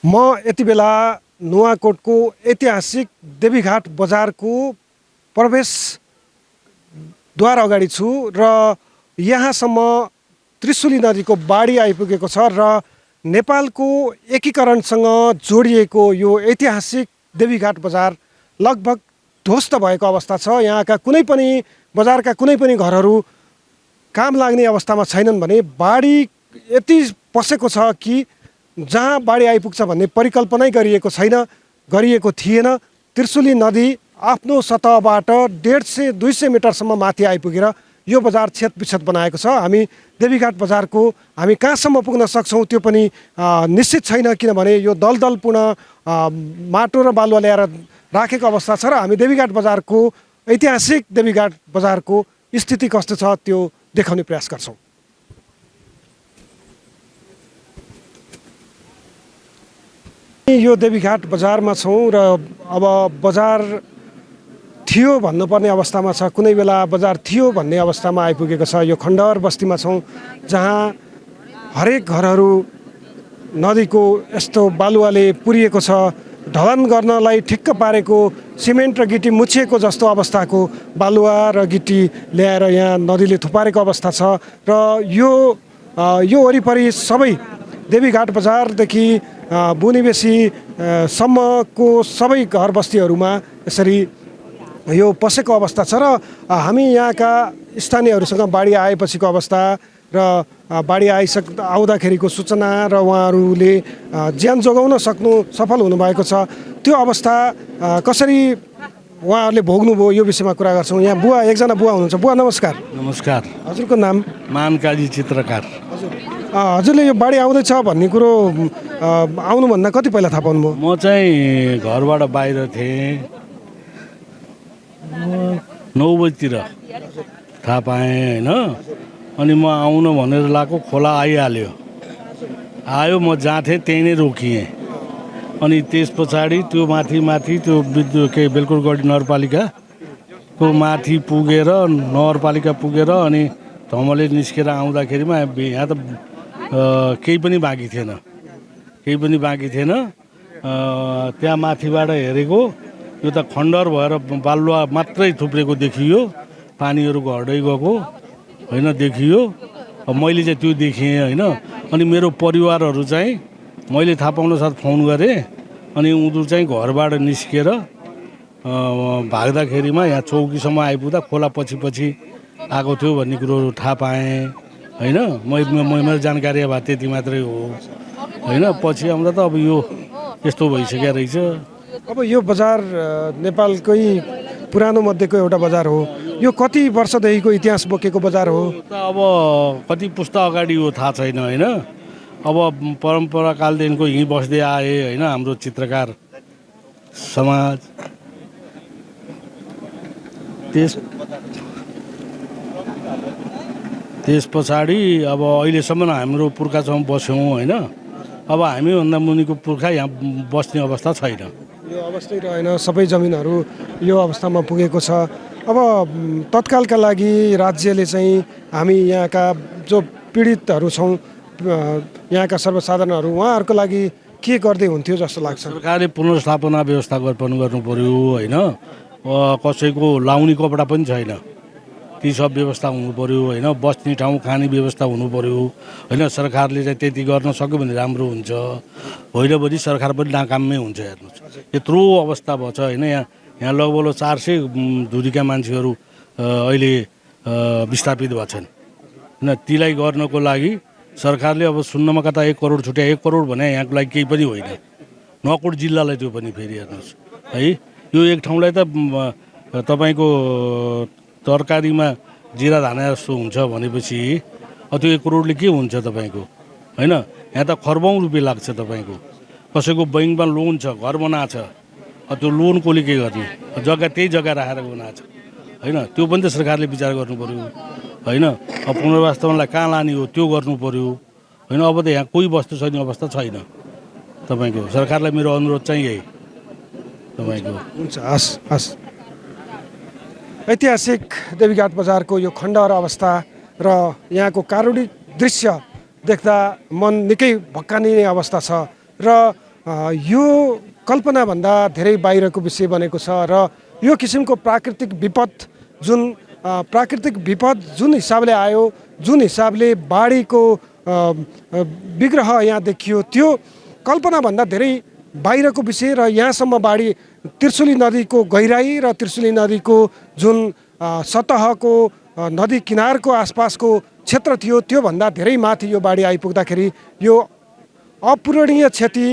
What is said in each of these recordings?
म यति बेला नुवाकोटको ऐतिहासिक देवीघाट बजारको प्रवेशद्वार अगाडि छु र यहाँसम्म त्रिशुली नदीको बाढी आइपुगेको छ र नेपालको एकीकरणसँग जोडिएको यो ऐतिहासिक देवीघाट बजार लगभग ध्वस्त भएको अवस्था छ। यहाँका कुनै पनि बजारका कुनै पनि घरहरू काम लाग्ने अवस्थामा छैनन् भने बाढी यति पसेको छ कि जहाँ बाढी आइपुग्छ भन्ने परिकल्पनै गरिएको छैन, गरिएको थिएन। त्रिशुली नदी आफ्नो सतहबाट 150-200 मिटरसम्म माथि आइपुगेर यो बजार छेदविच्छेद बनाएको छ। हामी देवीघाट बजारको हामी कहाँसम्म पुग्न सक्छौँ त्यो पनि निश्चित छैन, किनभने यो दलदलपूर्ण माटो र बालुवा ल्याएर राखेको अवस्था छ र हामी देवीघाट बजारको ऐतिहासिक देवीघाट बजारको स्थिति कस्तो छ त्यो देखाउने प्रयास गर्छौँ। यो देवीघाट बजारमा छौँ र अब बजार थियो भन्नुपर्ने अवस्थामा छ, कुनै बेला बजार थियो भन्ने अवस्थामा आइपुगेको छ। यो खण्डहर बस्तीमा छौँ जहाँ हरेक घरहरू नदीको यस्तो बालुवाले पुरिएको छ। ढलान गर्नलाई ठिक्क पारेको सिमेन्ट र गिटी मुछिएको जस्तो अवस्थाको बालुवा र गिटी ल्याएर यहाँ नदीले थुपारेको अवस्था छ र यो वरिपरि सबै देवीघाट बजारदेखि बुनिबेसी सम्मको सबै घर बस्तीहरूमा यसरी यो पसेको अवस्था छ र हामी यहाँका स्थानीयहरूसँग बाढी आएपछिको अवस्था र बाढी आउँदाखेरिको सूचना र उहाँहरूले ज्यान जोगाउन सफल हुनुभएको छ त्यो अवस्था कसरी उहाँहरूले भोग्नुभयो यो विषयमा कुरा गर्छौँ। यहाँ बुवा, एकजना बुवा हुनुहुन्छ। बुवा नमस्कार। नमस्कार। हजुरको नाम? मानकाजी चित्रकार। हजुरले यो बाढी आउँदैछ भन्ने कुरो आउनुभन्दा कति पहिला थाहा पाउनुभयो? म चाहिँ घरबाट बाहिर थिएँ, 9 बजीतिर थाहा पाएँ होइन। अनि म आउनु भनेर लाएको, खोला आइहाल्यो। आयो, म जहाँ थिएँ त्यहीँ नै रोकिएँ। अनि त्यस पछाडि त्यो माथि त्यो विद्युत बेलकुटगढी नगरपालिकाको माथि पुगेर नगरपालिका पुगेर अनि धमले निस्केर आउँदाखेरिमा यहाँ त केही पनि बाँकी थिएन। त्यहाँ माथिबाट हेरेको यो त खण्डहर भएर बालुवा मात्रै थुप्रेको देखियो, पानीहरू घट्दै गएको होइन देखियो। मैले चाहिँ त्यो देखेँ होइन। अनि मेरो परिवारहरू चाहिँ मैले थाहा पाउन साथ फोन गरेँ। अनि उनीहरू चाहिँ घरबाट निस्केर भाग्दाखेरिमा यहाँ चौकीसम्म आइपुग्दा खोला पछि आएको थियो भन्ने कुरोहरू थाहा पाएँ होइन। मेरो जानकारी भए त्यति मात्रै हो होइन। पछि आउँदा त अब यो यस्तो भइसक्यो रहेछ। अब यो बजार नेपालकै पुरानो मध्येको एउटा बजार हो। यो कति वर्षदेखिको इतिहास बोकेको बजार हो? अब कति पुस्ता अगाडि हो थाहा छैन होइन। अब परम्पराकालदेखिको यहीँ बस्दै आए होइन हाम्रो चित्रकार समाज। त्यस पछाडि अब अहिलेसम्म हाम्रो पुर्खासम्म बस्यौँ होइन। अब हामीभन्दा मुनिको पुर्खा यहाँ बस्ने अवस्था छैन। यो अवस्थै रहेन, सबै जमिनहरू यो अवस्थामा पुगेको छ। अब तत्कालका लागि राज्यले चाहिँ हामी यहाँका जो पीडितहरू छौँ, यहाँका सर्वसाधारणहरू, उहाँहरूको लागि के गर्दै हुन्थ्यो जस्तो लाग्छ? सरकारले पुनर्स्थापना व्यवस्था गर्नु पर्यो होइन। कसैको लाउने कपडा पनि छैन, ती सब व्यवस्था हुनु पर्यो होइन। बस्ने ठाउँ, खाने व्यवस्था हुनु पर्यो होइन। सरकारले चाहिँ त्यति गर्न सक्यो भने राम्रो हुन्छ, होइन भने सरकार पनि नाकाममै हुन्छ। हेर्नुहोस् यत्रो अवस्था भएछ होइन। यहाँ लगभग 400 धुरीका मान्छेहरू अहिले विस्थापित भएछन् होइन। तीलाई गर्नको लागि सरकारले अब सुन्नमा कता 1 करोड छुट्या। 1 करोड भने यहाँको लागि केही पनि होइन। नगरकोट जिल्लालाई त्यो पनि फेरि हेर्नुहोस् है। यो एक ठाउँलाई त तपाईँको तरकारीमा जिरा धाना जस्तो हुन्छ भनेपछि त्यो 1 करोडले के हुन्छ तपाईँको होइन। यहाँ त खर्बौँ रुपियाँ लाग्छ तपाईँको। कसैको बैङ्कमा लोन छ, घर बनाएको छ, त्यो लोन कसले के गर्ने? जग्गा त्यही जग्गा राखेर बनाएको छ होइन। त्यो पनि त सरकारले विचार गर्नु पर्यो होइन। अब पुनर्वासलाई कहाँ लाने हो त्यो गर्नु पर्यो होइन। अब त यहाँ कोही बस्नु सक्ने अवस्था छैन तपाईँको। सरकारलाई मेरो अनुरोध चाहिँ यही तपाईँको। हुन्छ, हस् हस्। ऐतिहासिक देवीघाट बजारको यो खण्डहर अवस्था र यहाँको कारुणिक दृश्य देख्दा मन निकै भक्कानिने अवस्था छ र यो कल्पनाभन्दा धेरै बाहिरको विषय बनेको छ र यो किसिमको प्राकृतिक विपद जुन हिसाबले आयो, जुन हिसाबले बाढीको विग्रह यहाँ देखियो, त्यो कल्पनाभन्दा धेरै बाहिरको विषय र यहाँसम्म बाढी त्रिशुली नदीको गहिराई र त्रिशुली नदीको जुन सतहको नदी किनारको आसपासको क्षेत्र थियो त्योभन्दा धेरै माथि यो बाढी आइपुग्दाखेरि यो अपूरणीय क्षति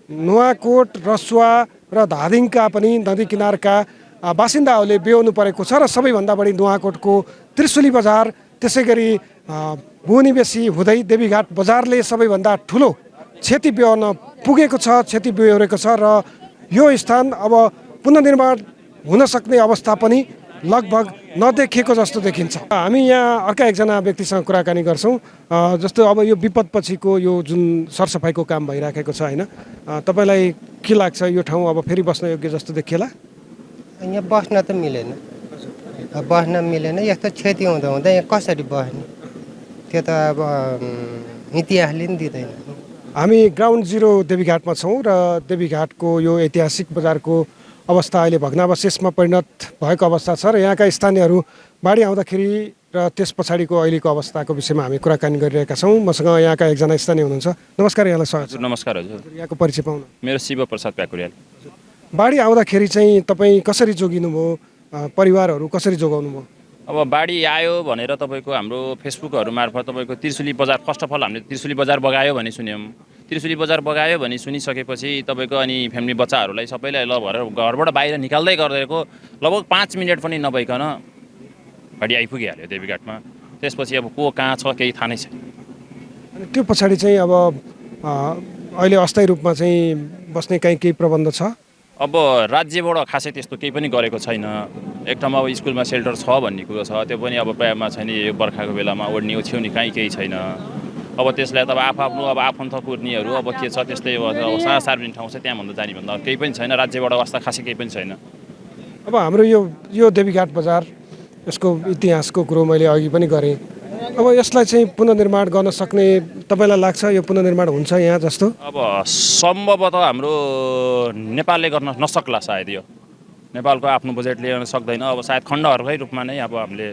नुवाकोट, रसुवा र धादिङका पनि नदी किनारका बासिन्दाहरूले बेहोर्नु परेको छ र सबैभन्दा बढी नुवाकोटको त्रिशुली बजार, त्यसै गरी बुनिबेसी हुँदै देवीघाट बजारले सबैभन्दा ठुलो क्षति बेहोर्न पुगेको छ, क्षति बेहोरेको छ र यो स्थान अब पुनर्निर्माण हुन सक्ने अवस्था पनि लगभग नदेखिएको जस्तो देखिन्छ। हामी यहाँ अर्का एकजना व्यक्तिसँग कुराकानी गर्छौँ। जस्तो अब यो विपदपछिको यो जुन सरसफाइको काम भइराखेको छ होइन, तपाईँलाई के लाग्छ यो ठाउँ अब फेरि बस्न योग्य जस्तो देखिएला? यहाँ बस्न त मिलेन, बस्न मिलेन। यस्तो क्षति हुँदा हुँदा यहाँ कसरी बस्ने, त्यो त अब इतिहासले पनि दिँदैन। हामी ग्राउन्ड जिरो देवीघाटमा छौँ र देवीघाटको यो ऐतिहासिक बजारको अवस्था अहिले भग्नावशेषमा परिणत भएको अवस्था छ र यहाँका स्थानीयहरू बाढी आउँदाखेरि र त्यस पछाडिको अहिलेको अवस्थाको विषयमा हामी कुराकानी गरिरहेका छौँ। मसँग यहाँका एकजना स्थानीय हुनुहुन्छ। नमस्कार, यहाँलाई स्वागत छ। नमस्कार हजुर। यहाँको परिचय पाउन? मेरो शिव प्रसाद प्याकुरियाल। बाढी आउँदाखेरि चाहिँ तपाईँ कसरी जोगिनुभयो, परिवारहरू कसरी जोगाउनु भयो? अब बाढी आयो भनेर तपाईँको हाम्रो फेसबुकहरू मार्फत तपाईँको त्रिशुली बजार, फर्स्ट अफ अल हामीले त्रिशुली बजार बगायो भने सुन्यौँ। त्रिशुली बजार बगायो भने सुनिसकेपछि तपाईँको अनि फ्यामिली बच्चाहरूलाई सबैलाई ल भएर घरबाट बाहिर निकाल्दै गरिदिएको लगभग 5 मिनट पनि नभइकन बाढी आइपुगिहाल्यो देवीघाटमा। त्यसपछि अब को कहाँ छ केही थाहा नै छैन। अनि त्यो पछाडि चाहिँ अब अहिले अस्थायी रूपमा चाहिँ बस्ने केही प्रबन्ध छ? अब राज्यबाट खासै त्यस्तो केही पनि गरेको छैन। एक ठाउँमा अब स्कुलमा सेल्टर छ भन्ने कुरो छ, त्यो पनि अब प्रायःमा छैन। यो बर्खाको बेलामा ओड्ने छेउनी कहीँ केही छैन। अब त्यसलाई त अब आफ्नो अब आफन्त कुर्नेहरू अब के छ त्यस्तै अब सार्वजनिक ठाउँ छ त्यहाँभन्दा जाने भन्दा केही पनि छैन। राज्यबाट वास्ता खासै केही पनि छैन। अब हाम्रो यो देवीघाट बजार, यसको इतिहासको कुरो मैले अघि पनि गरेँ। अब यसलाई चाहिँ पुनर्निर्माण गर्न सक्ने तपाईँलाई लाग्छ यो पुनर्निर्माण हुन्छ यहाँ जस्तो? अब सम्भवतः हाम्रो नेपालले गर्न नसक्ला सायद। यो नेपालको आफ्नो बजेटले गर्न सक्दैन। अब सायद खण्डहरूकै रूपमा नै अब हामीले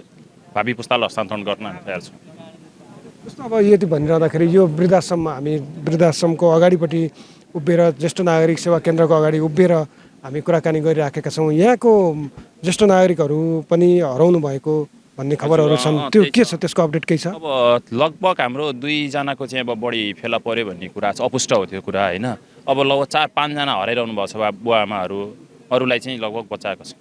भावी पुस्तालाई हस्तान्तरण गर्न हामी तयार छौँ। जस्तो अब यति भनिरहँदाखेरि यो वृद्धाश्रममा हामी वृद्धाश्रमको अगाडिपट्टि उभिएर ज्येष्ठ नागरिक सेवा केन्द्रको अगाडि उभिएर हामी कुराकानी गरिराखेका छौँ। यहाँको ज्येष्ठ नागरिकहरू पनि हराउनु भएको भन्ने खबरहरू छन्, त्यो के छ, त्यसको अपडेट केही छ? अब लगभग हाम्रो 2 जनाको चाहिँ अब बढी फेला पर्यो भन्ने कुरा छ। अपुष्ट हो त्यो कुरा होइन। अब लगभग 4-5 जना हराइरहनु भएको छ बुवा आमाहरू, अरूलाई चाहिँ लगभग बचाएको छ।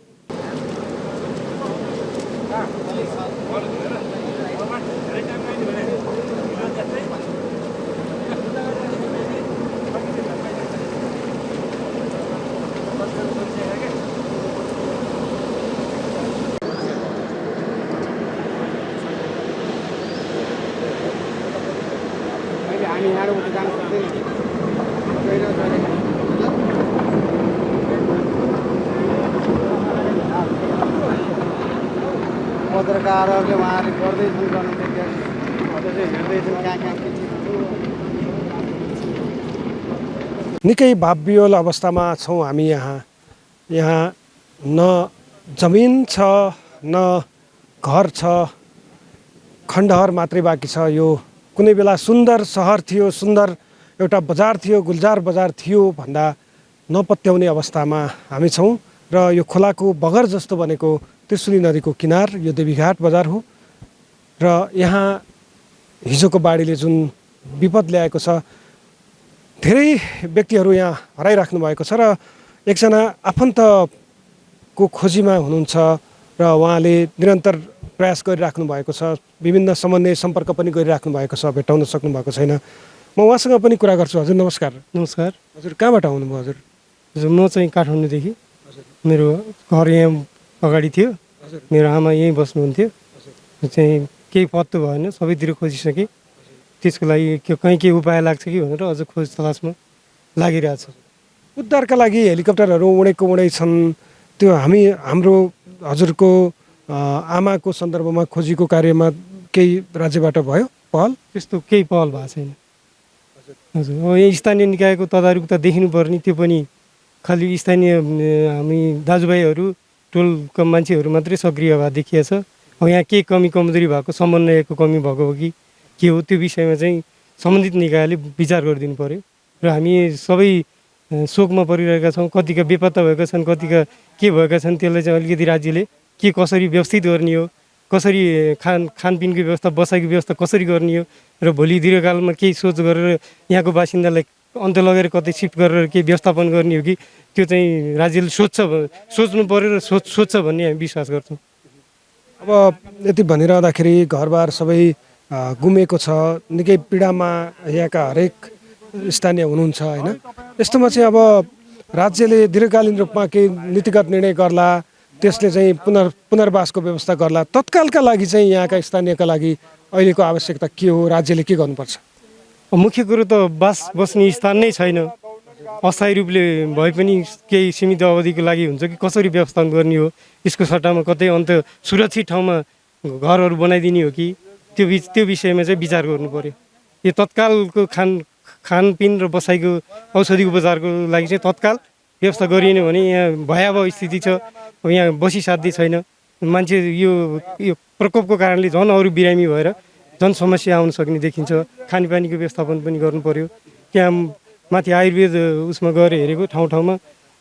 पत्रकारहरूले उहाँहरूले गर्दैछन् गर्नु हेर्दैछन् कहाँ कहाँ के निकै भावविह्वल अवस्थामा छौँ हामी यहाँ न जमिन छ न घर छ, खण्डहर मात्रै बाँकी छ। यो कुनै बेला सुन्दर सहर थियो, सुन्दर एउटा बजार थियो, गुलजार बजार थियो भन्दा नपत्याउने अवस्थामा हामी छौँ र यो खोलाको बगर जस्तो बनेको त्रिशुली नदीको किनार यो देवीघाट बजार हो र यहाँ हिजोको बाढीले जुन विपद ल्याएको छ, धेरै व्यक्तिहरू यहाँ हराइराख्नु भएको छ र एकजना आफन्तको खोजीमा हुनुहुन्छ र उहाँले निरन्तर प्रयास गरिराख्नु भएको छ। विभिन्न समन्वय सम्पर्क पनि गरिराख्नु भएको छ, भेटाउन सक्नु भएको छैन। म उहाँसँग पनि कुरा गर्छु। हजुर नमस्कार। नमस्कार। हजुर कहाँबाट आउनुभयो? हजुर म चाहिँ काठमाडौँदेखि। मेरो घर यहाँ अगाडि थियो, मेरो आमा यहीँ बस्नुहुन्थ्यो। चाहिँ केही पत्तो भएन, सबैतिर खोजिसकेँ। त्यसको लागि कहीँ केही उपाय लाग्छ कि भनेर अझ खोज तलासमा लागिरहेछ। उद्धारका लागि हेलिकप्टरहरू उडै छन्। त्यो हाम्रो हजुरको आमाको सन्दर्भमा खोजीको कार्यमा केही राज्यबाट भयो पहल? त्यस्तो केही पहल भएको छैन। हजुर अब यहाँ स्थानीय निकायको तदारुकता देखिनुपर्ने, त्यो पनि खालि स्थानीय हामी दाजुभाइहरू टोलका मान्छेहरू मात्रै सक्रिय भए देखिया छ। अब यहाँ के कमी कमजोरी भएको, समन्वयको कमी भएको हो कि के हो, त्यो विषयमा चाहिँ सम्बन्धित निकायले विचार गरिदिनु पर्यो। र हामी सबै शोकमा परिरहेका छौँ। कतिका बेपत्ता भएका छन्, कतिका के भएका छन्, त्यसलाई चाहिँ अलिकति राज्यले के कसरी व्यवस्थित गर्ने हो, कसरी खानपिनको व्यवस्था, बसाइको व्यवस्था कसरी गर्ने हो, र भोलि दीर्घकालमा केही सोच गरेर यहाँको बासिन्दालाई अन्त लगेर कतै सिफ्ट गरेर केही व्यवस्थापन गर्ने हो कि, त्यो चाहिँ राज्यले सोच्नु पर्यो र सोच्छ भन्ने हामी विश्वास गर्छौँ। अब यति भनिरहँदाखेरि घरबार सबै गुमेको छ, निकै पीडामा यहाँका हरेक स्थानीय हुनुहुन्छ होइन। यस्तोमा चाहिँ अब राज्यले दीर्घकालीन रूपमा केही नीतिगत निर्णय गर्ला, त्यसले चाहिँ पुनर्वासको व्यवस्था गर्ला, तत्कालका लागि चाहिँ यहाँका स्थानीयका लागि अहिलेको आवश्यकता के हो, राज्यले के गर्नुपर्छ? मुख्य कुरो त बस्ने स्थान नै छैन। अस्थायी रूपले भए पनि केही सीमित अवधिको लागि हुन्छ कि कसरी व्यवस्थापन गर्ने हो, यसको सट्टामा कतै अन्त सुरक्षित ठाउँमा घरहरू बनाइदिने हो कि, त्यो विषयमा चाहिँ विचार गर्नु पर्यो। यो तत्कालको खानपिन र बसाइको औषधि उपचारको लागि चाहिँ तत्काल व्यवस्था गरिएन भने यहाँ भयावह स्थिति छ। अब यहाँ बसिसाध्य छैन, मान्छे यो प्रकोपको कारणले झन् अरू बिरामी भएर झन् समस्या आउन सक्ने देखिन्छ। खानेपानीको व्यवस्थापन पनि गर्नु पर्यो। त्यहाँ माथि आयुर्वेद उसमा गएर हेरेको ठाउँमा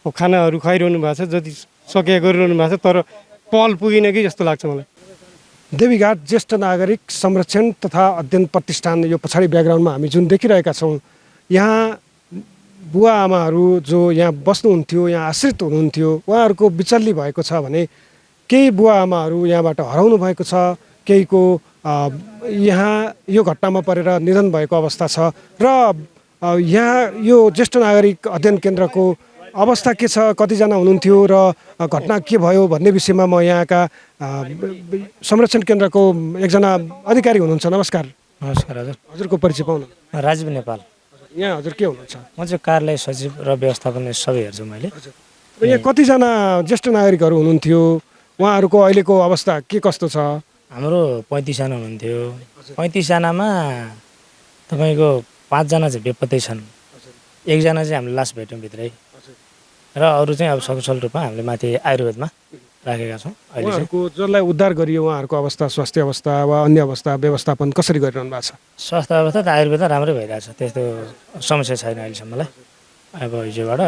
खानाहरू खुवाइरहनु भएको छ, जति सके गरिरहनु भएको छ, तर पहल पुगेन कि जस्तो लाग्छ मलाई। देवीघाट ज्येष्ठ नागरिक संरक्षण तथा अध्ययन प्रतिष्ठान, यो पछाडि ब्याकग्राउन्डमा हामी जुन देखिरहेका छौँ, यहाँ बुवा आमाहरू जो यहाँ बस्नुहुन्थ्यो, यहाँ आश्रित हुनुहुन्थ्यो, उहाँहरूको बिचल्ली भएको छ भने केही बुवा आमाहरू यहाँबाट हराउनु भएको छ, केहीको यहाँ यो घटनामा परेर निधन भएको अवस्था छ। र यहाँ यो ज्येष्ठ नागरिक अध्ययन केन्द्रको अवस्था के छ, कतिजना हुनुहुन्थ्यो र घटना के भयो भन्ने विषयमा म यहाँका संरक्षण केन्द्रको एकजना अधिकारी हुनुहुन्छ। नमस्कार। नमस्कार हजुर। हजुरको परिचय पाउन। राजीव नेपाल। यहाँ हजुर के हुनुहुन्छ? म चाहिँ कार्यालय सचिव र व्यवस्थापन सबै हेर्छु मैले। यहाँ कतिजना ज्येष्ठ नागरिकहरू हुनुहुन्थ्यो, उहाँहरूको अहिलेको अवस्था के कस्तो छ? हाम्रो 35 जना हुनुहुन्थ्यो। 35 जनामा तपाईँको 5 जना चाहिँ बेपत्तै छन्, 1 जना चाहिँ हामीले लास भेट्यौँ भित्रै, र अरू चाहिँ अब सकुशल रूपमा हामीले माथि आयुर्वेदमा राखेका छौँ। अहिले उहाँहरूको जसलाई उद्धार गरियो उहाँहरूको अवस्था, स्वास्थ्य अवस्था वा अन्य अवस्था व्यवस्थापन कसरी गरिरहनु भएको छ? स्वास्थ्य अवस्था त आयुर्वेदमा राम्रै भइरहेछ, त्यस्तो समस्या छैन अहिलेसम्मलाई। अब हिजोबाट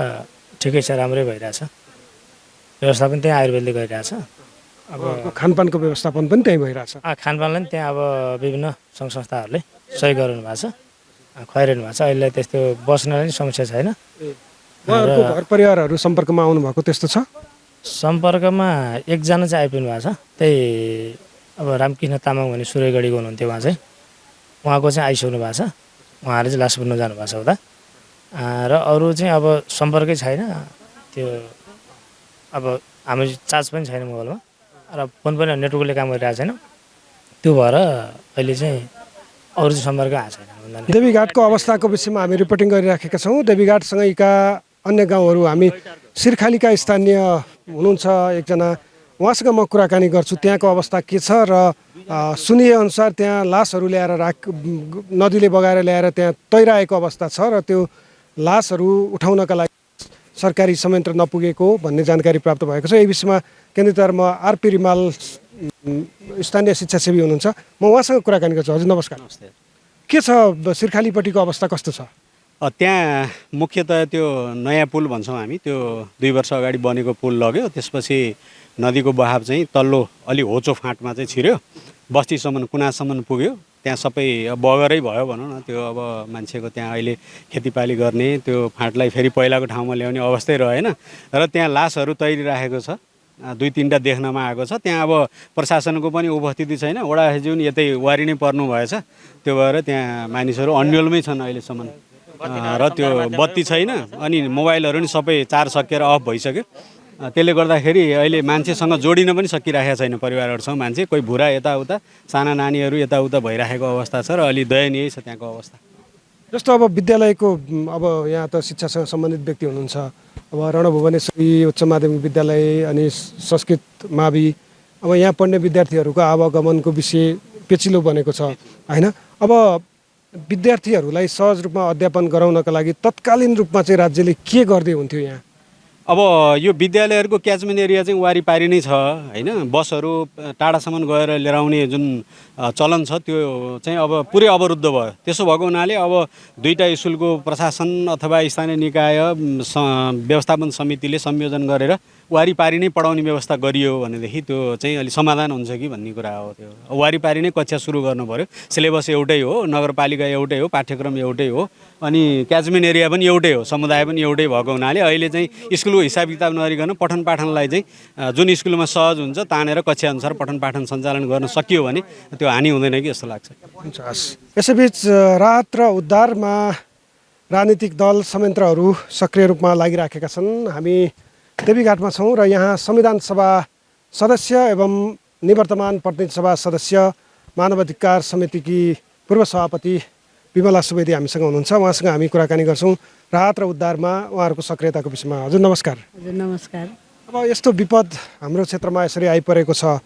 ठिकै छ, राम्रै भइरहेछ। व्यवस्थापन त्यहाँ आयुर्वेदले गरिरहेछ। अब खानपानको व्यवस्थापन पनि त्यहीँ भइरहेछ। खानपानलाई पनि त्यहाँ अब विभिन्न सङ्घ संस्थाहरूले सहयोग गरिरहनु भएको छ, खुवाइरहनु भएको छ। अहिले त्यस्तो बस्नलाई समस्या छैन। उहाँहरूको घर परिवारहरू सम्पर्कमा आउनुभएको त्यस्तो छ? सम्पर्कमा 1 जना चाहिँ आइपुग्नु भएको छ, त्यही अब रामकृष्ण तामाङ भन्ने सुरैगढीको हुनुहुन्थ्यो। उहाँ चाहिँ उहाँको चाहिँ आइसक्नु भएको छ, उहाँहरूले चाहिँ लास बुझ्नु जानुभएको छ उता। र अरू चाहिँ अब सम्पर्कै छैन, त्यो अब हाम्रो चार्ज पनि छैन मोबाइलमा, र फोन पनि नेटवर्कले काम गरिरहेको छैन, त्यो भएर अहिले चाहिँ अरू चाहिँ सम्पर्क आएको छैन। देवीघाटको अवस्थाको विषयमा हामी रिपोर्टिङ गरिराखेका छौँ। देवीघाटसँगैका अन्य गाउँहरू, हामी सिर्खालीका स्थानीय हुनुहुन्छ एकजना, उहाँसँग म कुराकानी गर्छु। त्यहाँको अवस्था के छ र सुनिएअनुसार त्यहाँ लासहरू ल्याएर नदीले बगाएर ल्याएर त्यहाँ तैराएको अवस्था छ, र त्यो लासहरू उठाउनका लागि सरकारी संयन्त्र नपुगेको भन्ने जानकारी प्राप्त भएको छ। यही विषयमा केन्द्रतर्फमा आरपी रिमाल स्थानीय शिक्षासेवी हुनुहुन्छ, म उहाँसँग कुराकानी गर्छु। हजुर नमस्कार। के छ सिर्खालीपट्टिको अवस्था कस्तो छ? त्यहाँ मुख्यतः त्यो नयाँ पुल भन्छौँ हामी, त्यो 2 वर्ष अगाडि बनेको पुल लग्यो, त्यसपछि नदीको बहाव चाहिँ तल्लो अलि होचो फाँटमा चाहिँ छिर्यो, बस्तीसम्म कुनासम्म पुग्यो। त्यहाँ सबै बगरै भयो भनौँ न। त्यो अब मान्छेको त्यहाँ अहिले खेतीपाली गर्ने त्यो फाँटलाई फेरि पहिलाको ठाउँमा ल्याउने अवस्थै रहेन, र त्यहाँ लासहरू तैरिराखेको छ, 2-3टा देख्नमा आएको छ। त्यहाँ अब प्रशासनको पनि उपस्थिति छैन, वडा जुन यतै वारी नै पर्नु भएछ, त्यो भएर त्यहाँ मानिसहरू अन्यलमै छन् अहिलेसम्म। र त्यो बत्ती छैन, अनि मोबाइलहरू नि सबै चार्ज सकिएर अफ भइसक्यो। त्यसले गर्दाखेरि अहिले मान्छेसँग जोडिन पनि सकिरहेको छैन, परिवारहरूसँग मान्छे कोही भुरा यताउता, साना नानीहरू यताउता भइरहेको अवस्था छ, र अलि दयनीय छ त्यहाँको अवस्था। जस्तो अब विद्यालयको, अब यहाँ त शिक्षासँग सम्बन्धित व्यक्ति हुनुहुन्छ, अब रणभुवनेश्वरी उच्च माध्यमिक विद्यालय अनि संस्कृत मावि, अब यहाँ पढ्ने विद्यार्थीहरूको आवागमनको विषय पेचिलो बनेको छ होइन। अब विद्यार्थीहरूलाई सहज रूपमा अध्यापन गराउनका लागि तत्कालीन रूपमा चाहिँ राज्यले के गर्दै हुन्थ्यो यहाँ? अब यो विद्यालयहरूको क्याचमेन्ट एरिया चाहिँ वारिपारि नै छ होइन। बसहरू टाढासम्म गएर लिएर आउने जुन चलन छ त्यो चाहिँ अब पुरै अवरुद्ध भयो। त्यसो भएको हुनाले अब दुईटा स्कुलको प्रशासन अथवा स्थानीय निकाय व्यवस्थापन समितिले संयोजन गरेर वारिपारि नै पढाउने व्यवस्था गरियो भनेदेखि त्यो चाहिँ अलि समाधान हुन्छ कि भन्ने कुरा हो। त्यो वारिपारि नै कक्षा सुरु गर्नु पऱ्यो। सिलेबस एउटै हो, नगरपालिका एउटै हो, पाठ्यक्रम एउटै हो, अनि क्याचमेन्ट एरिया पनि एउटै हो, समुदाय पनि एउटै भएको हुनाले अहिले चाहिँ स्कुलको हिसाब किताब नगरिकन पठन पाठनलाई चाहिँ जुन स्कुलमा सहज हुन्छ तानेर कक्षाअनुसार पठन पाठन सञ्चालन गर्न सकियो भने त्यो हानि हुँदैन कि जस्तो लाग्छ। हुन्छ, हस्। यसैबीच राहत र उद्धारमा राजनीतिक दल संयन्त्रहरू सक्रिय रूपमा लागिराखेका छन्। हामी देवीघाटमा छौँ र यहाँ संविधान सभा सदस्य एवं निवर्तमान प्रतिनिधि सभा सदस्य मानवाधिकार समितिकी पूर्व सभापति विमला सुवेदी हामीसँग हुनुहुन्छ। उहाँसँग हामी कुराकानी गर्छौँ राहत र उद्धारमा उहाँहरूको सक्रियताको विषयमा। हजुर नमस्कार। हजुर नमस्कार। अब यस्तो विपद हाम्रो क्षेत्रमा यसरी आइपरेको छ,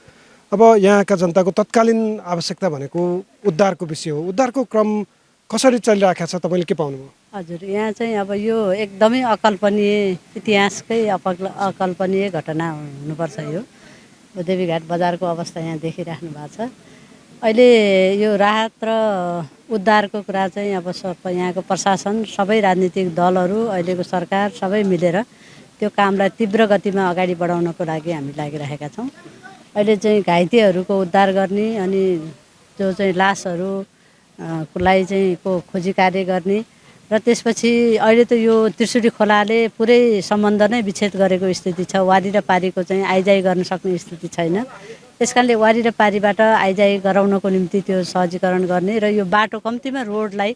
अब यहाँका जनताको तत्कालीन आवश्यकता भनेको उद्धारको विषय हो। उद्धारको क्रम कसरी चलिरहेको छ, तपाईँले के पाउनुभयो? हजुर, यहाँ चाहिँ अब यो एकदमै अकल्पनीय इतिहासकै अकल्पनीय घटना हुनुपर्छ। यो देवीघाट बजारको अवस्था यहाँ देखिराख्नु भएको छ। अहिले यो राहत र उद्धारको कुरा चाहिँ अब यहाँको प्रशासन, सबै राजनीतिक दलहरू, अहिलेको सरकार सबै मिलेर त्यो कामलाई तीव्र गतिमा अगाडि बढाउनको लागि हामी लागिरहेका छौँ। अहिले चाहिँ घाइतेहरूको उद्धार गर्ने अनि जो चाहिँ लासहरू लाई चाहिँ खोजी कार्य गर्ने र त्यसपछि अहिले त यो त्रिशुली खोलाले पुरै सम्बन्ध नै विच्छेद गरेको स्थिति छ। वारी र पारीको चाहिँ आइजाइ गर्न सक्ने स्थिति छैन। त्यस कारणले वारी र पारीबाट आइजाइ गराउनको निम्ति त्यो सहजीकरण गर्ने र यो बाटो कम्तीमा रोडलाई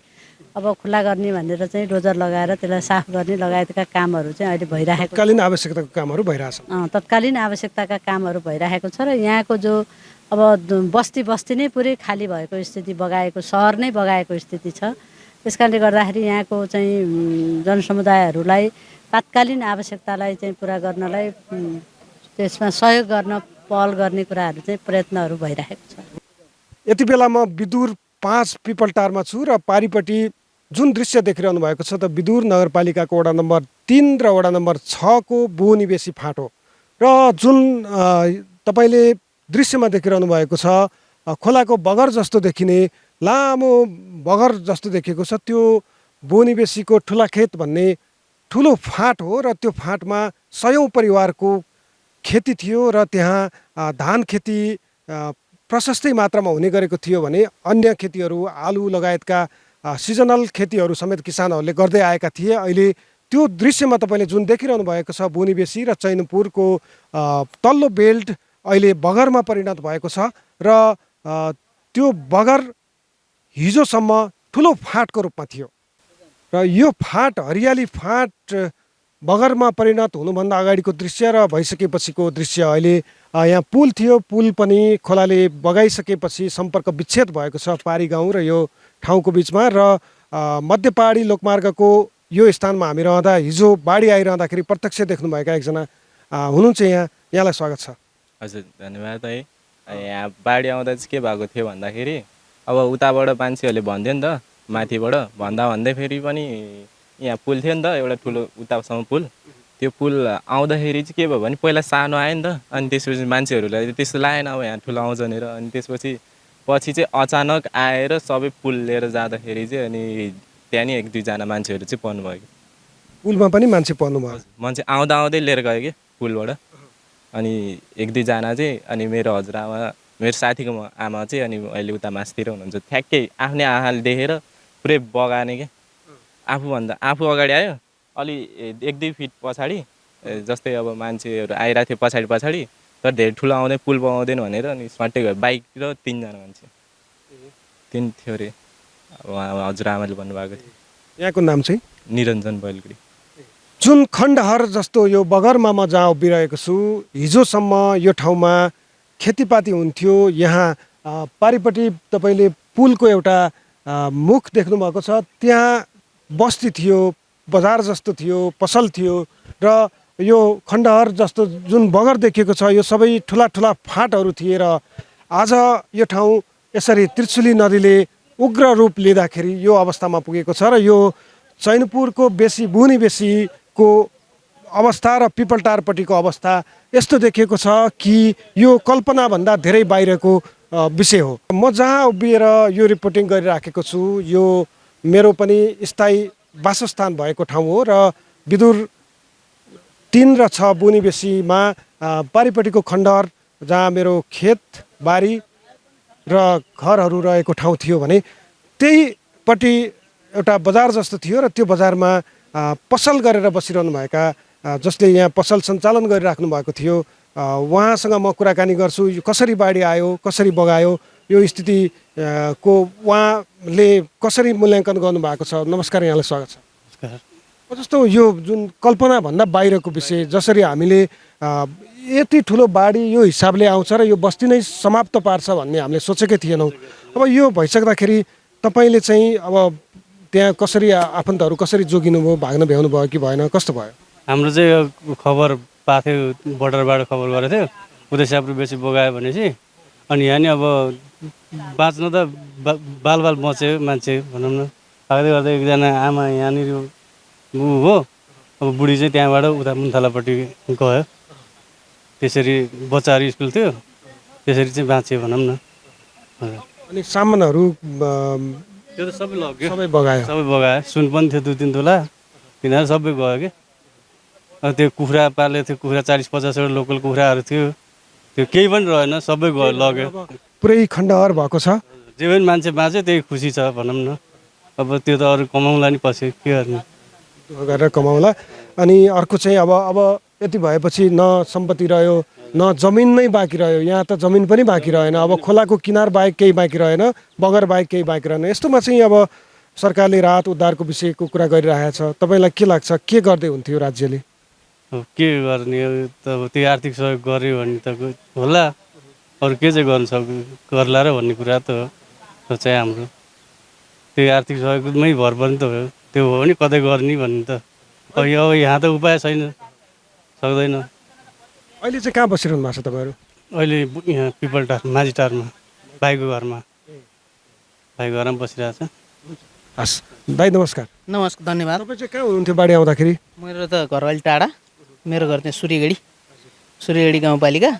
अब खुला गर्ने भनेर चाहिँ डोजर लगाएर त्यसलाई साफ गर्ने लगायतका कामहरू चाहिँ अहिले भइरहेको छ। तत्कालीन आवश्यकताको कामहरू भइरहेछ। तत्कालीन आवश्यकताका कामहरू भइरहेको छ र यहाँको जो अब बस्ती नै पुरै खाली भएको स्थिति, बगाएको सहर नै बगाएको स्थिति छ। त्यस कारणले गर्दाखेरि यहाँको चाहिँ जनसमुदायहरूलाई तात्कालीन आवश्यकतालाई चाहिँ पुरा गर्नलाई त्यसमा सहयोग गर्न पहल गर्ने कुराहरू चाहिँ प्रयत्नहरू भइरहेको छ। यति बेला म विदुर 5 पिपलटारमा छु र पारिपट्टि जुन दृश्य देखिरहनु भएको छ त विदुर नगरपालिकाको वडा नम्बर 3 र वडा नम्बर 6 को बहुनिवेशी फाँट हो र जुन तपाईँले दृश्यमा देखिरहनु भएको छ खोलाको बगर जस्तो देखिने लामो बगर जस्तो देखिएको छ। त्यो बहुनिवेशीको ठुलाखेत भन्ने ठुलो फाँट हो र त्यो फाँटमा सयौँ परिवारको खेती थियो र त्यहाँ धान खेती प्रशस्तै मात्रामा हुने गरेको थियो भने अन्य खेतीहरू आलु लगायतका सिजनल खेतीहरू समेत किसानहरूले गर्दै आएका थिए। अहिले त्यो दृश्यमा तपाईँले जुन देखिरहनु भएको छ बहुनिवेशी र चैनपुरको तल्लो बेल्ट अहिले बगरमा परिणत भएको छ र त्यो बगर हिजोसम्म ठुलो फाँटको रूपमा थियो र यो फाँट हरियाली फाँट बगरमा परिणत हुनुभन्दा अगाडिको दृश्य र भइसकेपछिको दृश्य। अहिले यहाँ पुल थियो, पुल पनि खोलाले बगाइसकेपछि सम्पर्क विच्छेद भएको छ पारी गाउँ र यो ठाउँको बिचमा र मध्य पहाडी लोकमार्गको यो स्थानमा हामी रहँदा हिजो बाढी आइरहँदाखेरि प्रत्यक्ष देख्नुभएका एकजना हुनुहुन्छ यहाँलाई स्वागत छ। हजुर धन्यवाद है। यहाँ बाढी आउँदा चाहिँ के भएको थियो भन्दाखेरि अब उताबाट मान्छेहरूले भन्थ्यो नि त, माथिबाट भन्दै फेरि पनि यहाँ पुल थियो नि त एउटा ठुलो उतासम्म पुल, त्यो पुल आउँदाखेरि चाहिँ के भयो भने पहिला सानो आयो नि त, अनि त्यसपछि मान्छेहरूलाई त्यस्तो लागेन अब यहाँ ठुलो आउँछ भनेर। अनि त्यसपछि चाहिँ अचानक आएर सबै पुल लिएर जाँदाखेरि चाहिँ अनि त्यहाँ नि 1-2 जना मान्छेहरू चाहिँ पर्नु भयो। पुलमा पनि मान्छे पर्नु भयो? मान्छे आउँदै लिएर गयो कि पुलबाट। अनि 1-2 जना चाहिँ अनि मेरो हजुरआमा, मेरो साथीको आमा चाहिँ अनि अहिले उता मासतिर हुनुहुन्छ, ठ्याक्कै आफ्नै आँखाले देखेर पुरै बगाने क्या। आफू अगाडि आयो, अलि 1-2 फिट पछाडि जस्तै अब मान्छेहरू आइरहेको थियो पछाडि तर धेरै ठुलो आउँदै पुल पाउँदैन भनेर अनि स्वाटै गयो। बाइक र 3 जना मान्छे 3 थियो अरे हजुरआमाले भन्नुभएको थियो। यहाँको नाम चाहिँ? निरञ्जन बैलगुडी। जुन खण्डहर जस्तो यो बगरमा म जहाँ उभिरहेको छु, हिजोसम्म यो ठाउँमा खेतीपाती हुन्थ्यो। यहाँ पारिपट्टि तपाईँले पुलको एउटा मुख देख्नुभएको छ, त्यहाँ बस्ती थियो, बजार जस्तो थियो, पसल थियो र यो खण्डहर जस्तो जुन बगर देखिएको छ यो सबै ठुला फाँटहरू थिए र आज यो ठाउँ यसरी त्रिशुली नदीले उग्र रूप लिँदाखेरि यो अवस्थामा पुगेको छ र यो चैनपुरको बुनिबेसीको अवस्था र पिपलटारपट्टिको अवस्था यस्तो देखिएको छ कि यो कल्पनाभन्दा धेरै बाहिरको विषय हो। म जहाँ उभिएर यो रिपोर्टिङ गरिराखेको छु यो मेरो पनि स्थायी वासस्थान भएको ठाउँ हो र विदुर 3 र 6 बुनिबेसीमा पारिपट्टिको खण्डहर जहाँ मेरो खेत बारी र घरहरू रहेको ठाउँ थियो भने त्यहीपट्टि एउटा बजार जस्तो थियो र त्यो बजारमा पसल गरेर बसिरहनु भएका जसले यहाँ पसल सञ्चालन गरिराख्नु भएको थियो उहाँसँग म कुराकानी गर्छु। यो कसरी बाढी आयो, कसरी बगायो, यो स्थिति को उहाँले कसरी मूल्याङ्कन गर्नुभएको छ। नमस्कार, यहाँलाई स्वागत छ। जस्तो यो जुन कल्पनाभन्दा बाहिरको विषय जसरी हामीले यति ठुलो बाढी यो हिसाबले आउँछ र यो बस्ती नै समाप्त पार्छ भन्ने हामीले सोचेकै थिएनौँ। अब यो भइसक्दाखेरि तपाईँले चाहिँ अब त्यहाँ कसरी आफन्तहरू कसरी जोगिनुभयो, भाग्न भ्याउनु भयो कि भएन, कस्तो भयो? हाम्रो चाहिँ यो खबर पाएको थियो, बोर्डरबाट खबर गरेको थियो उतै स्याप्रो बेसी बगायो भनेपछि। अनि यहाँ नि अब बाँच्न त बालबाल बच्यो मान्छे भनौँ न। पाक्दै गर्दा एकजना आमा यहाँनिर हो, अब बुढी चाहिँ त्यहाँबाट उता मुन्थालापट्टि गयो। त्यसरी बच्चाहरू स्कुल थियो, त्यसरी चाहिँ बाँच्यो भनौँ न। अनि सामानहरू त्यो त सबै लग्यो, सबै बगायो। सुन पनि थियो 2-3 तोला, तिनीहरू सबै गयो कि। त्यो कुखुरा पालेको थियो, कुखुरा 40-50 लोकल कुखुराहरू थियो, त्यो केही पनि रहेन, सबै गयो लग्यो। पुरै खण्डहर भएको छ। जे पनि मान्छे बाँच्यो त्यही खुसी छ भनौँ न। अब त्यो त अरू कमाउला नि पछि के गर्ने, गरेर कमाउला। अनि अर्को चाहिँ अब यति भएपछि न सम्पत्ति रह्यो न जमिन नै बाँकी रह्यो। यहाँ त जमिन पनि बाँकी रहेन, अब खोलाको किनार बाहेक केही बाँकी रहेन, बगर बाहेक केही बाँकी रहेन। यस्तोमा चाहिँ अब सरकारले राहत उद्धारको विषयको कुरा गरिरहेको छ। तपाईँलाई के लाग्छ, के गर्दै हुन्थ्यो राज्यले? अब के गर्ने, त त्यो आर्थिक सहयोग गर्यो भने त होला, अरू के चाहिँ गर्नु गर्ला र भन्ने कुरा त हो चाहिँ हाम्रो। त्यो आर्थिक सहयोगमै भर पनि त हो, त्यो हो नि कतै गर्ने भन्ने त। अब यहाँ त उपाय छैन, सक्दैन। अहिले चाहिँ कहाँ बसिरहनु भएको छ तपाईँहरू? अहिले यहाँ पिपलटार माझीटारमा भाइको घरमा बसिरहेको छ। हस् भाइ, नमस्कार। नमस्कार, धन्यवाद। तपाईँ चाहिँ कहाँ हुनुहुन्थ्यो बाढी आउँदाखेरि? मेरो त घर अलि टाढा, मेरो घर चाहिँ सुरीगढी गाउँपालिका।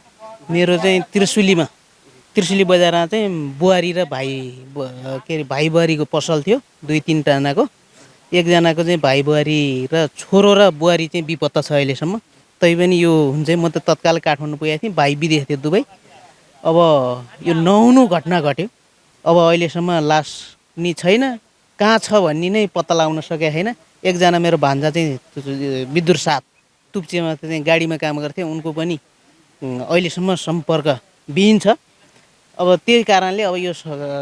मेरो चाहिँ त्रिशुली बजारमा चाहिँ बुहारी र भाइ बुहारीको पसल थियो, 2-3 जनाको। एकजनाको चाहिँ भाइ बुहारी र छोरो र बुहारी चाहिँ बेपत्ता छ अहिलेसम्म। तैपनि यो हुन्छ म त तत्काल काठमाडौँ पुगेको थिएँ, भाइ विदेश थियो दुबई। अब यो नहुनु घटना घट्यो। अब अहिलेसम्म लास नि छैन, कहाँ छ भन्ने नै पत्ता लगाउन सकेको छैन। एकजना मेरो भान्जा चाहिँ विद्युत 7 तुप्चेमा चाहिँ गाडीमा काम गर्थे, उनको पनि अहिलेसम्म सम्पर्क विहीन छ। अब त्यही कारणले अब यो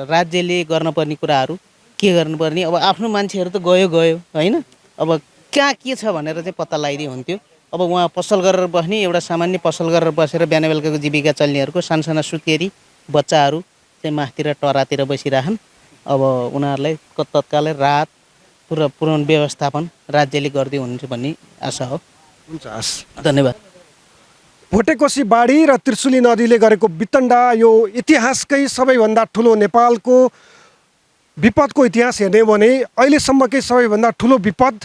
राज्यले गर्नुपर्ने कुराहरू के गर्नुपर्ने, अब आफ्नो मान्छेहरू त गयो होइन, अब कहाँ के छ भनेर चाहिँ पत्ता लगाइदिए हुन्थ्यो। अब उहाँ पसल गरेर बस्ने, एउटा सामान्य पसल गरेर बसेर बिहान बेलुकाको जीविका चल्नेहरूको साना सुत्केरी बच्चाहरू चाहिँ माथितिर टरातिर बसिरहन्। अब उनीहरूलाई तत्कालै राहत पुनः व्यवस्थापन राज्यले गर्दै हुनुहुन्छ भन्ने आशा हो। हुन्छ, हस्, धन्यवाद। भोटेकोशी बाढी र त्रिशुली नदीले गरेको वितण्डा यो इतिहासकै सबैभन्दा ठुलो नेपालको विपदको इतिहास हेर्ने हो भने अहिलेसम्मकै सबैभन्दा ठुलो विपद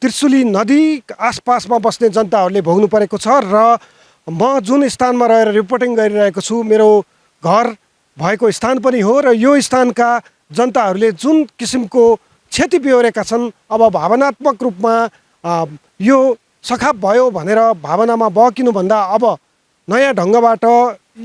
त्रिशुली नदी आसपासमा बस्ने जनताहरूले भोग्नु परेको छ। र म जुन स्थानमा रहेर रिपोर्टिङ गरिरहेको छु मेरो घर भएको स्थान पनि हो र यो स्थानका जनताहरूले जुन किसिमको क्षति बेहोरेका छन्, अब भावनात्मक रूपमा यो सखाप भयो भनेर भावनामा बहकिनुभन्दा अब नयाँ ढङ्गबाट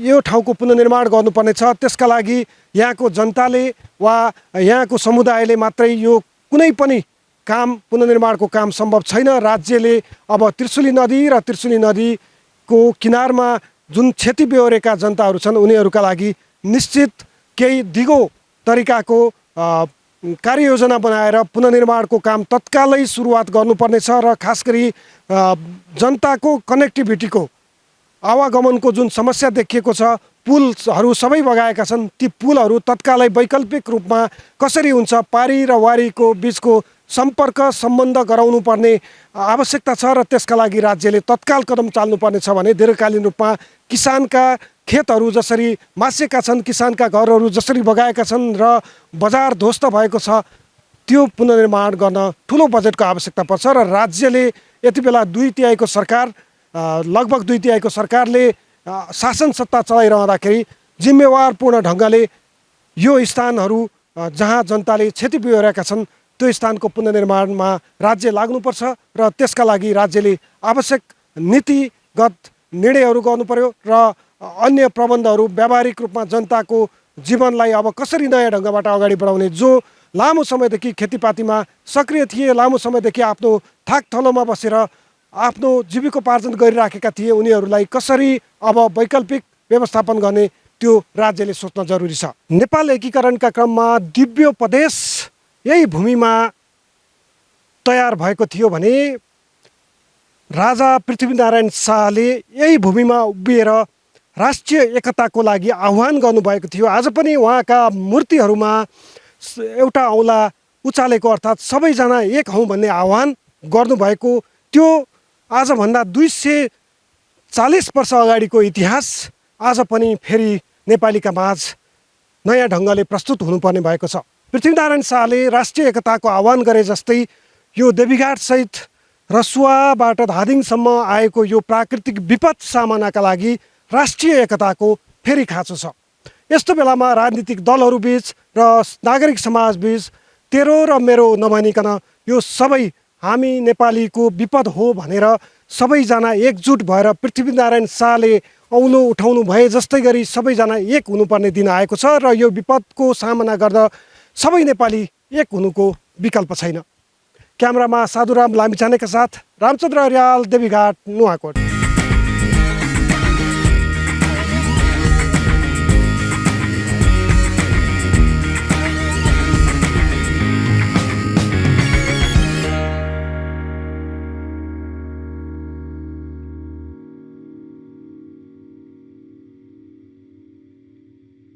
यो ठाउँको पुनर्निर्माण गर्नुपर्ने छ। त्यसका लागि यहाँको जनताले वा यहाँको समुदायले मात्रै यो कुनै पनि काम पुनर्निर्माणको काम सम्भव छैन। राज्यले अब त्रिशुली नदी र त्रिशुली नदीको किनारमा जुन क्षति बेहोरेका जनताहरू छन् उनीहरूका लागि निश्चित केही दिगो तरिकाको कार्ययोजना बनाएर पुनर्निर्माणको काम तत्कालै सुरुवात गर्नुपर्नेछ। र खास गरी जनताको कनेक्टिभिटीको आवागमनको जुन समस्या देखिएको छ पुलहरू सबै बगाएका छन्। ती पुलहरू तत्कालै वैकल्पिक रूपमा कसरी हुन्छ, पारी र वारीको बिचको सम्पर्क सम्बन्ध गराउनु पर्ने आवश्यकता छ र त्यसका लागि राज्यले तत्काल कदम चाल्नुपर्ने छ भने दीर्घकालीन रूपमा किसानका खेतहरू जसरी मासिएका छन्, किसानका घरहरू जसरी बगाएका छन् र बजार ध्वस्त भएको छ, त्यो पुनर्निर्माण गर्न ठुलो बजेटको आवश्यकता पर्छ र राज्यले यति बेला 2/3 सरकार लगभग 2/3 सरकारले शासन सत्ता चलाइरहँदाखेरि जिम्मेवारपूर्ण ढङ्गले यो स्थानहरू जहाँ जनताले क्षति बिहोरेका छन् त्यो स्थानको पुनर्निर्माणमा राज्य लाग्नुपर्छ र त्यसका लागि राज्यले आवश्यक नीतिगत निर्णयहरू गर्नु पर्यो र अन्य प्रबन्धहरू व्यावहारिक रूपमा जनताको जीवनलाई अब कसरी नयाँ ढङ्गबाट अगाडि बढाउने, जो लामो समयदेखि खेतीपातीमा सक्रिय थिए, लामो समयदेखि आफ्नो थाकथलोमा बसेर आफ्नो जीविकोपार्जन गरिराखेका थिए, उनीहरूलाई कसरी अब वैकल्पिक व्यवस्थापन गर्ने त्यो राज्यले सोच्न जरुरी छ। नेपाल एकीकरणका क्रममा दिव्योपदेश यही भूमिमा तयार भएको थियो भने राजा पृथ्वीनारायण शाहले यही भूमिमा उभिएर राष्ट्रिय एकताको लागि आह्वान गर्नुभएको थियो। आज पनि उहाँका मूर्तिहरूमा एउटा औँला उचालेको अर्थात् सबैजना एक हौँ भन्ने आह्वान गर्नुभएको त्यो आजभन्दा 240 वर्ष अगाडिको इतिहास आज पनि फेरि नेपालीका माझ नयाँ ढङ्गले प्रस्तुत हुनुपर्ने भएको छ। पृथ्वीनारायण शाहले राष्ट्रिय एकताको आह्वान गरे जस्तै यो देवीघाटसहित रसुवाबाट धादिङसम्म आएको यो प्राकृतिक विपद सामनाका लागि राष्ट्रिय एकताको फेरि खाँचो छ। यस्तो बेलामा राजनीतिक दलहरूबीच र नागरिक समाजबीच तेरो र मेरो नभनिकन यो सबै हामी नेपालीको विपद हो भनेर सबैजना एकजुट भएर पृथ्वीनारायण शाहले औलो उठाउनु भए जस्तै गरी सबैजना एक हुनुपर्ने दिन आएको छ र यो विपदको सामना गर्दा सबै नेपाली एक हुनुको विकल्प छैन। क्यामेरामा साधुराम लामिछानेका साथ रामचन्द्र अर्याल, देवीघाट, नुवाकोट।